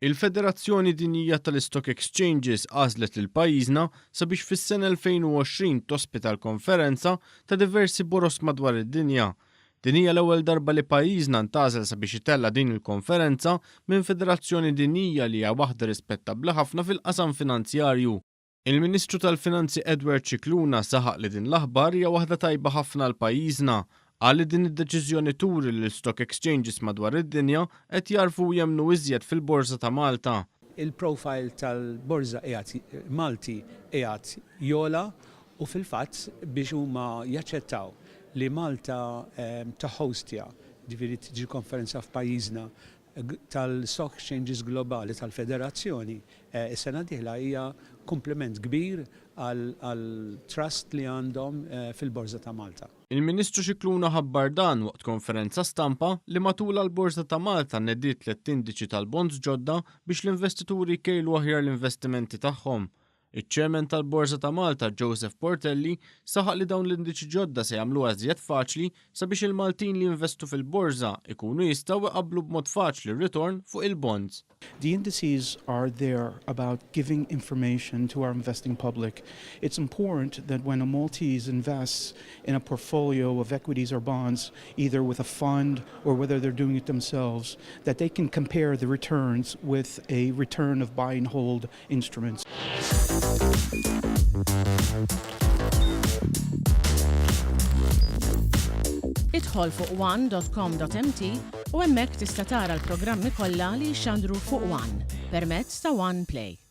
Il-Federazzjoni Dinjija tal-Istock Exchanges għażlet lil pajjiżna sabiex fis-sena 2020 tospita l-konferenza ta' diversi boroż madwar id-dinja. Din hija l-ewwel darba li pajjiżna ntgħażel sabiex itella' din il-konferenza minn federazzjoni dinjija li hija waħda rispettabbli ħafna fil-qasam finanzjarju. Il-Ministru tal-Finanzi Edward Scicluna saħaq li din l-aħbar hija waħda tajba ħafna għal pajjiżna. Qal li din id-deċiżjoni turi li l-stock exchanges madwar id-dinja qed jagħrfu u jemmnu iżjed fil-Borża ta' Malta. Il-profile tal-Borża qiegħed Malti qiegħed jogħla u fil-fatt biex huma jaċċettaw li Malta tahhostja, ġifieri tiġi konferenza f'pajjiżna tal-stock exchanges globali tal-Federazzjoni s-sena d-dieħla hija kumpliment kbir għall-trust li għandhom fil-Borża ta' Malta. Il-Ministru Scicluna ħabbar dan waqt konferenza stampa li matulha l-Borża ta' Malta nediet tlett indiċi tal-bonds ġodda biex l-investituri jkejlu aħjar l-investimenti tagħhom. Iċ-Chairman tal-Borża ta' Malta, Joseph Portelli, saħaq li dawn l-indiċi ġodda se jagħmluha iżjed faċli sabiex il-Maltin li jinvestu fil-Borża jkunu jistgħu iqabblu b'mod faċli r-ritorn fuq il-bonds. The indices are there about giving information to our investing public. It's important that when a Maltese invests in a portfolio of equities or bonds, either with a fund or whether they're doing it themselves, that they can compare the returns with a return of buy and hold instruments. Idħol fuq one.com.mt u hemmhekk tista' tara l-programmi kollha li jixxandru fuq One permezz ta' One Play.